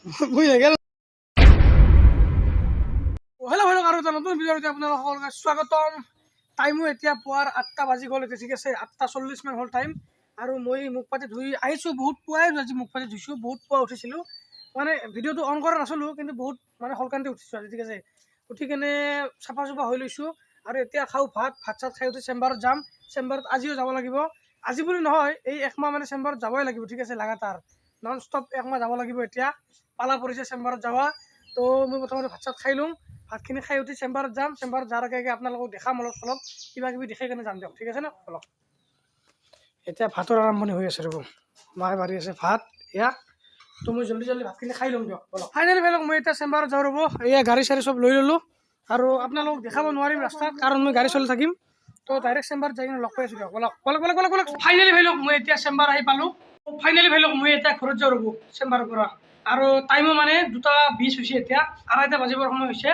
বুজিলে গেল। Hello' hello', আৰু এটা নতুন ভিডিঅ'ত আপোনালোক সকলোকে স্বাগতম। টাইমো এতিয়া পুৱাৰ 8টা বাজি গ'ল এতিয়া, ঠিক আছে? 8টা 40মান হ'ল টাইম। আৰু মই মুখ পাতি ধুই আহিছোঁ। বহুত পুৱাই আজি মুখ পাতি ধুইছোঁ, বহুত পুৱা উঠিছিলোঁ। মানে ভিডিঅ'টো অন কৰা নাছিলোঁ, কিন্তু বহুত মানে সোনকালে উঠিছোঁ আজি, ঠিক আছে? উঠি কেনে চাফা চুফা হৈ লৈছোঁ আৰু এতিয়া খাওঁ ভাত। ভাত চাত খাই উঠি চেম্বাৰত যাম। চেম্বাৰত আজিও যাব লাগিব। আজি বুলি নহয়, এই একমাহ মানে চেম্বাৰত যাবই লাগিব, ঠিক আছে? লাগাতাৰ নন ষ্টপ একমাহ যাব লাগিব। এতিয়া পালা পৰিছে চেম্বাৰত যাৱা। তো মই প্ৰথমতে ভাত চাত খাই লওঁ। ভাতখিনি খাই উঠি চেম্বাৰত যাম। চেম্বাৰত যোৱাৰ আগে আগে আপোনালোকক দেখাম অলপ চলপ কিবা কিবি, দেখাই কেনে যাম দিয়ক, ঠিক আছে ন? অলপ এতিয়া ভাতৰ আৰম্ভণি হৈ আছে। ৰ'ব, মায়ে বাঢ়ি আছে ভাত এয়া। তো মই জল্দি জল্দি ভাতখিনি খাই ল'ম দিয়ক। বলক। ফাইনেলি ভাই, মই এতিয়া চেম্বাৰত যাওঁ। ৰ'ব, এয়া গাড়ী চাড়ী চব লৈ ল'লোঁ। আৰু আপোনালোকক দেখাব নোৱাৰিম ৰাস্তাত, কাৰণ মই গাড়ী চলি থাকিম। তো ডাইৰেক্ট চেম্বাৰত যাই কিনে লগ পাই আছোঁ দিয়ক। বলক বলক বলক বলক বলক। ফাইনেলি ভাই, মই এতিয়া চেম্বাৰ আহি পালোঁ। ফাইনেলি ভাই, মই এতিয়া ঘৰত যাওঁ। ৰ'ব, চেম্বাৰৰ পৰা। আৰু টাইমো মানে 2টা 20 হৈছে এতিয়া, 2:30 বাজিবৰ সময় হৈছে।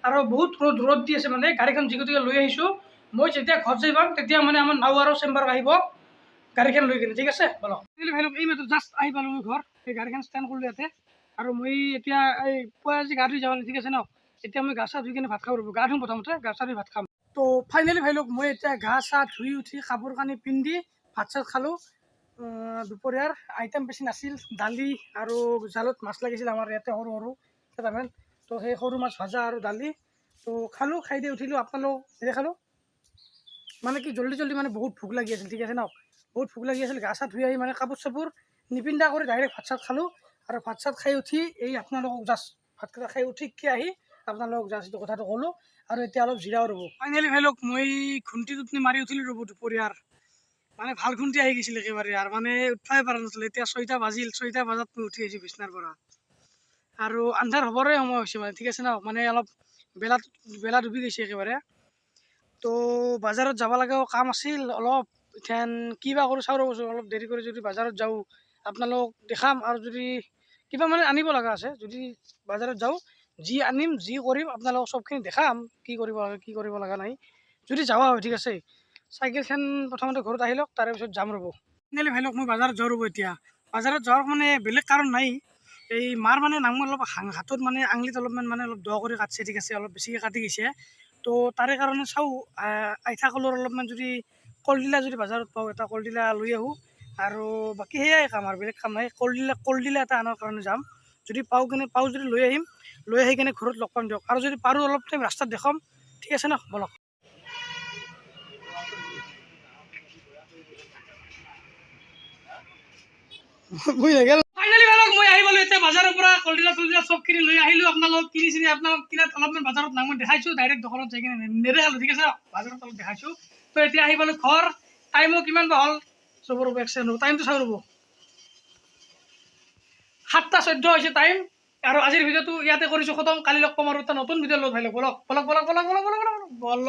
আৰু বহুত ৰ'দ ৰ'দ দি আছে। মানে গাড়ীখন যি গতিকে লৈ আহিছোঁ। মই যেতিয়া ঘৰত যাই পাম, তেতিয়া মানে আমাৰ নাও আৰু চেম্বাৰ আহিব গাড়ীখন লৈ কিনে, ঠিক আছে? বলক। ভাই, এই মাত্ৰ জাষ্ট আহি পালোঁ মই ঘৰ। এই গাড়ীখন ষ্টেণ্ড কৰিলোঁ ইয়াতে। আৰু মই এতিয়া এই পুৱা আজি গা ধুই যাব, ঠিক আছে ন? এতিয়া মই গা চা ধুই কিনে ভাত খাব ৰ'ব। গা ধুম প্ৰথমতে, গা চা ধুই ভাত খাম। তো ফাইনেলি ভাই, মই এতিয়া গা চা ধুই উঠি কাপোৰ কানি পিন্ধি ভাত চাত খালোঁ। দুপৰীয়াৰ আইটেম বেছি নাছিল। দালি আৰু জালত মাছ লাগিছিল আমাৰ ইয়াতে সৰু সৰু কেইটামান। তো সেই সৰু মাছ ভাজা আৰু দালি তো খালোঁ। খাই দি উঠিলোঁ, আপোনালোক নেদেখালোঁ। মানে কি, জল্দি জল্দি মানে বহুত ভোক লাগি আছিল, ঠিক আছে ন? বহুত ভোক লাগি আছিল। গা চা ধুই আহি মানে কাপোৰ চাপোৰ নিপিন্ধা কৰি ডাইৰেক্ট ভাত চাত খালোঁ। আৰু ভাত চাত খাই উঠি এই আপোনালোকক জাষ্ট ভাতকেইটা খাই উঠি কি আহি আপোনালোকক জাষ্ট এইটো কথাটো ক'লোঁ। আৰু এতিয়া অলপ জিৰাও। ৰ'ব, ফাইনেলি ভাই, মই ঘুমটি টোপনি মাৰি উঠিলোঁ। ৰ'ব, দুপৰীয়াৰ মানে ভাল ঘুমটি আহি গৈছিল একেবাৰে আৰু মানে উঠবাই পৰা নাছিলোঁ। এতিয়া 6টা বাজিল। 6টা বজাত মই উঠি আহিছোঁ বিচনাৰ পৰা। আৰু আন্ধাৰ হ'বৰে সময় হৈছে মানে, ঠিক আছে ন? মানে অলপ বেলা বেলা ডুবি গৈছে একেবাৰে। তো বজাৰত যাব লগাও কাম আছিল অলপ। এতিয়া কি বা কৰোঁ চাওঁ। ৰ'বচোন, অলপ দেৰি কৰি যদি বজাৰত যাওঁ, আপোনালোকক দেখাম। আৰু যদি কিবা মানে আনিব লগা আছে, যদি বজাৰত যাওঁ, যি আনিম যি কৰিম আপোনালোকক চবখিনি দেখাম, কি কৰিব লাগে, কি কৰিব লগা নাই, যদি যাৱা হয়, ঠিক আছে? চাইকেলখন প্ৰথমতে ঘৰত আহি লওক, তাৰে পিছত যাম। ৰ'ব, ফাইনেলি ভাই, মই বজাৰত যাওঁ। ৰ'ব, এতিয়া বজাৰত যোৱাৰ মানে বেলেগ কাৰণ নাই। এই মাৰ মানে নাম অলপ হাতত মানে আঙুলিত অলপমান মানে অলপ দ কৰি কাটছে, ঠিক আছে? অলপ বেছিকৈ কাটি গৈছে। তো তাৰে কাৰণে চাওঁ, আইঠা কলৰ অলপমান যদি কলডিলা যদি বজাৰত পাওঁ, এটা কলডিলা লৈ আহোঁ। আৰু বাকী সেয়াই কাম, আৰু বেলেগ কাম নাই। কলডিলা এটা আনাৰ কাৰণে যাম। যদি পাওঁ কেনে পাওঁ যদি লৈ আহিম। লৈ আহি কেনে ঘৰত লগ পাম দিয়ক। আৰু যদি পাৰোঁ, অলপ টাইম ৰাস্তাত দেখাম, ঠিক আছে ন? বলক। বুজিলে গেল। ফাইনেলি ভালক, মই আহি পালোঁ এতিয়া বজাৰৰ পৰা। কলডিলা চলডিলা চবখিনি লৈ আহিলোঁ। আপোনালোক কিনি চিনি আপোনালোক কিনাত অলপমান বজাৰত নাম দেখাইছোঁ। ডাইৰেক্ট দোকানত যাই কিনে নেদেখালোঁ, ঠিক আছে? বজাৰত অলপ দেখাইছোঁ। তো এতিয়া আহি পালোঁ ঘৰ। টাইমো কিমান বা হ'ল চব? ৰ'ব, এক ছেকেণ্ড ৰ'ব, টাইমটো চাওঁ। ৰ'ব, 7টা 14 হৈছে টাইম। আৰু আজিৰ ভিডিঅ'টো ইয়াতে কৰিছোঁ খতম। কালি লগ পাম আৰু এটা নতুন ভিডিঅ' লগত। ভাই, বলক বলক বলক বলক বলক বলক বলক বলক।